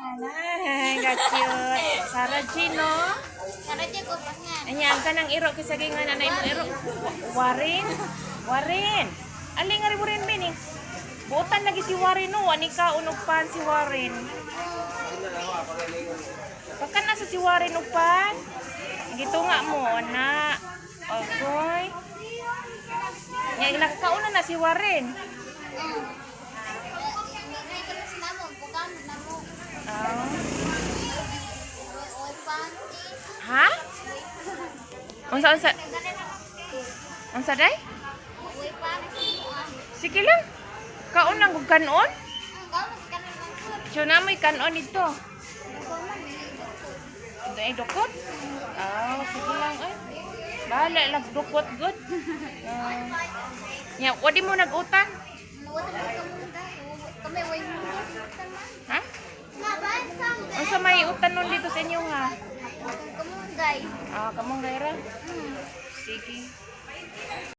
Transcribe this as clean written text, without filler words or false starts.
Ay, ka-cute. Sarah Gino. Anya, ang kanang iro kisa nga nanay mo iro. Warin? Warin. Ali nga rin bini. Buotan lagi si Warin no, wani ka unog pan si Warin. Pagka nasa si Warin og pan. Gitunga mo na. Okay. Nya nakakauna na si Warin. Ah. Ha? Unsa unsa? Unsa day? Sige lang. Kaon lang ug kanon. So na mo'y kanon ito. Ay, dukot? Ah, sige lang ay. Bahala lang dukot good. Nya, wadi mo nag-utan? Ha? Unsa may utan nun dito sa inyo ha? Ah, kamong gayra.